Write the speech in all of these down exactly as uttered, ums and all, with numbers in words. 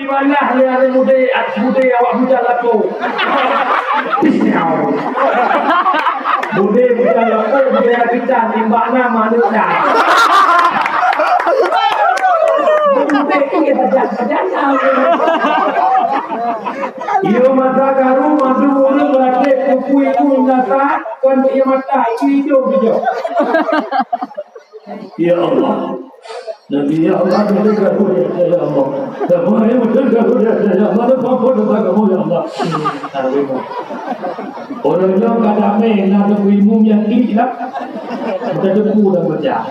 Ibadah lé aneuk mudé, aneuk mudé awak bujang lakoe. Pisau. Mudé bujang lakoe, mudé aneuk bujang, nembak na manok dah. Mudé keu bajang-bajang. Iyo masa karu mandum ureueng meuratéb kuku ibu nasa kon bak mata, itu idong bijok. Ya Allah. Nabi, ya Allah, nabi ka kuliah, ya Allah. Kamu ni betul ka kuliah, ya Allah. Mana mampu dosa kamu, ya Allah. Orang yang kada main, nak tunggu imum yang klik lah. Kita tunggu dan baca.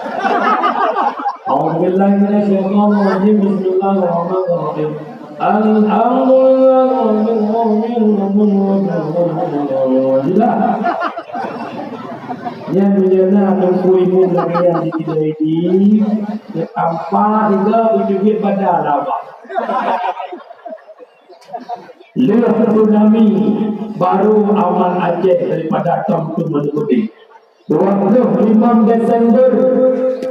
Alhamdulillah, Bismillahirrahmanirrahim. Alhamdulillah. Nyan meunyoe na teungku imeum lagèe nyan di Tidore di, tampa juga beujeuet pada laba. Lheueh tsunami, baru aman Aceh daripada tom tu meuneupeudeh. Dua puluh lima Desember,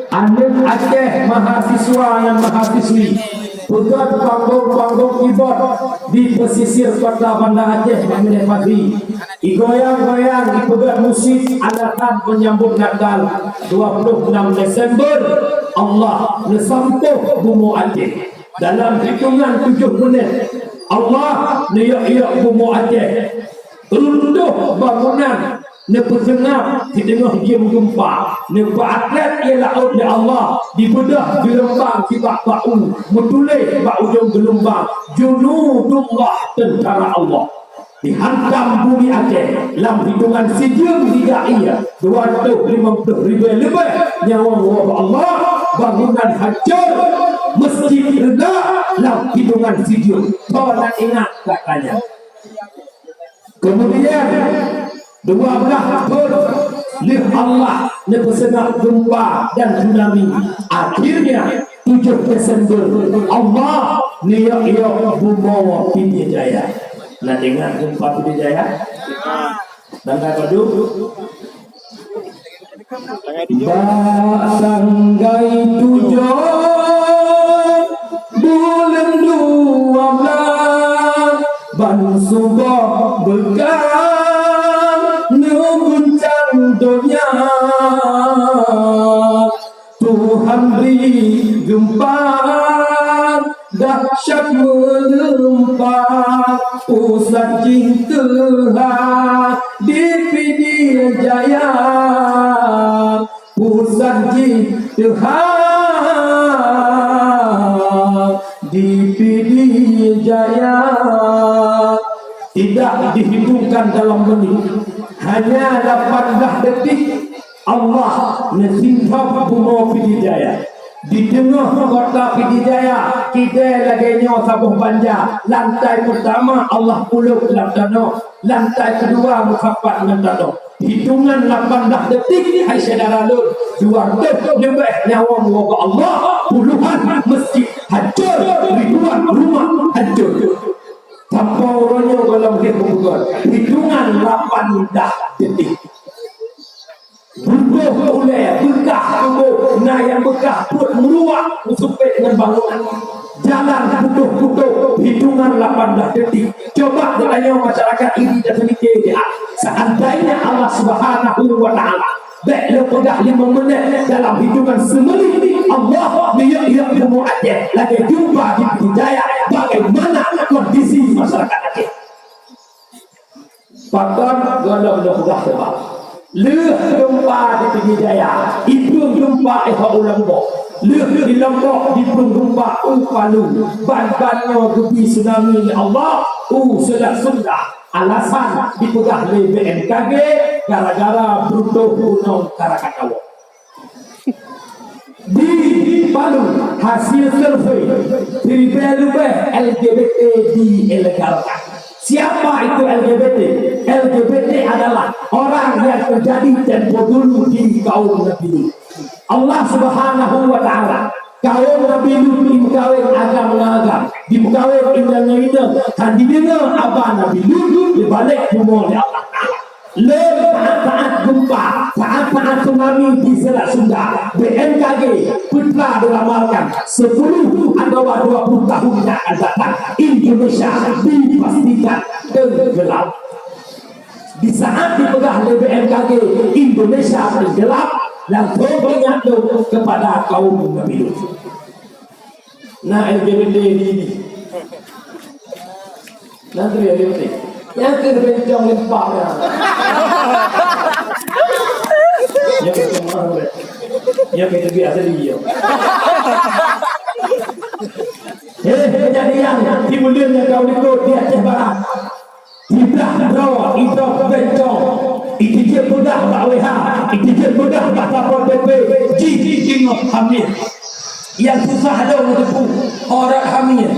aneuk Aceh, mahasiswa ngon mahasiswi, peugöt panggong-panggong kibot di pesisir kota Banda Aceh, Meunasir Pati. Igoyang-goyang, ipeugöt musik, alasan menyambut Natal, dua puluh enam Desember, Allah neusampôh bumoe Aceh. Dalam hitungan tujoh menit, Allah neuyok-yok bumoe Aceh. Runtuh bangunan, neupeuseungab sideungoh jeuem geumpa, neupeuatrét ie laôt lé Allah, dibeudôh geulombang sibak bak u, meutuléh bak ujong geulombang, "Junudullah, tentara Allah." Dihantam bumi Aceh, lam hitungan sijeuem tiga ie, dua reutôh limong ploh ribèe leubeh nyawöng woe bak Allah, bangunan hancô, meuseujid reunda lam hitungan sijeuem. Soe na ingat katanya? Kemudian, dua belas thon lheueh Allah neupeuseungab geumpa dan tsunami. Akhirnya, tujoh Desember, Allah neuyok-yok bumoe Pidie Jaya. Na deungoe geumpa Pidie Jaya? Tanggai padum? Bak tanggai tujoh buleuen dua blah, bansuboh beukang neuguncang donya. Tuhan bri geumpa dahsyat meuleumpat, pusat jih teuhah di Pidie Jaya. Pusat jih teuhah di Pidie Jaya. Tidak dihitungkan dalam menit, hanya lapan belas detik. Allah neusintop bumoe Pidie Jaya. Di teungoh kota Pidie Jaya, kidée lagée nyoe saboh banja, lantai peutama Allah pulôk lam tanoh, lantai keudua meusapat ngon tanoh. Hitongan lapan blah detik, hai syedara lôn, dua reutôh leubeh nyawöng woe bak Allah, puluhan meuseujid hancô, ribuan rumoh hancô. Sampoe uroe nyoe gohlom lheueh meupeugah, hitongan lapan blah detik. Butoh ulée, beukah tuboh, na nyang beukah peuet meuruak, meusupet ngon bangunan. Jalan putôh-putôh, hitongan lapan blah detik. Coba geutanyoe masyarakat ini dan seumiké jih, seandainya Allah Subhanahu wa Ta'ala bék lôn peugah limong menit, dalam hitongan seumenit, Allah neuyok-yok bumoe Aceh lagée jumpa di Pidie Jaya. Bagaimana kondisi masyarakat Aceh? Pakon gohlom lôn peugah sabab lheueh geumpa di Pidie Jaya, ipeue geumpa éh u Lombok. Lheueh di Lombok ipeue geumpa u Palu. Ban-ban nyoe geubri tsunami lé Allah u Selat Sunda. Alasan dipeugah lé B M K G gara-gara beutoh gunong Krakatau. Di Palu, hasil survei, siribée leubeh L G B T diilegalkan. Siapa itu L G B T? L G B T adalah orang yang terjadi tempo dulu di kaum Nabi Lut. Allah Subhanahu wa Ta'ala, kaum Nabi Lut dimeukawen agam ngon agam, dimeukawen inong ngon inong, hana jideungoe haba Nabi Lut, dibalek bumoe lé Allah Ta'ala. Lom saat-saat gempa, saat-saat tsunami di Selat Sunda, B M K G peutra diramalkan sepuluh atawa dua puluh tahun yang akan datang. Indonesia dipastikan tenggelam. Di saat dipeugah lé B M K G Indonesia tenggelam, langsung teuingat lom kepada kaum Nabi Lut. Na L G B T di ini. Na tu L G B T. Nyang keu bencong lempang nyan. Nyang keu bencong lempang nyan. Nyang keu teubiet asli nyan. Eh, kejadian di buleuen nyang ka likot di Aceh Barat. Siblah droe, idroe bencong. Ijijeuet peugah bak W H, ijijeuet peugah bak Satpol P P, jih teungoh hamil. Nyang susah lom teupeu, orang hamil.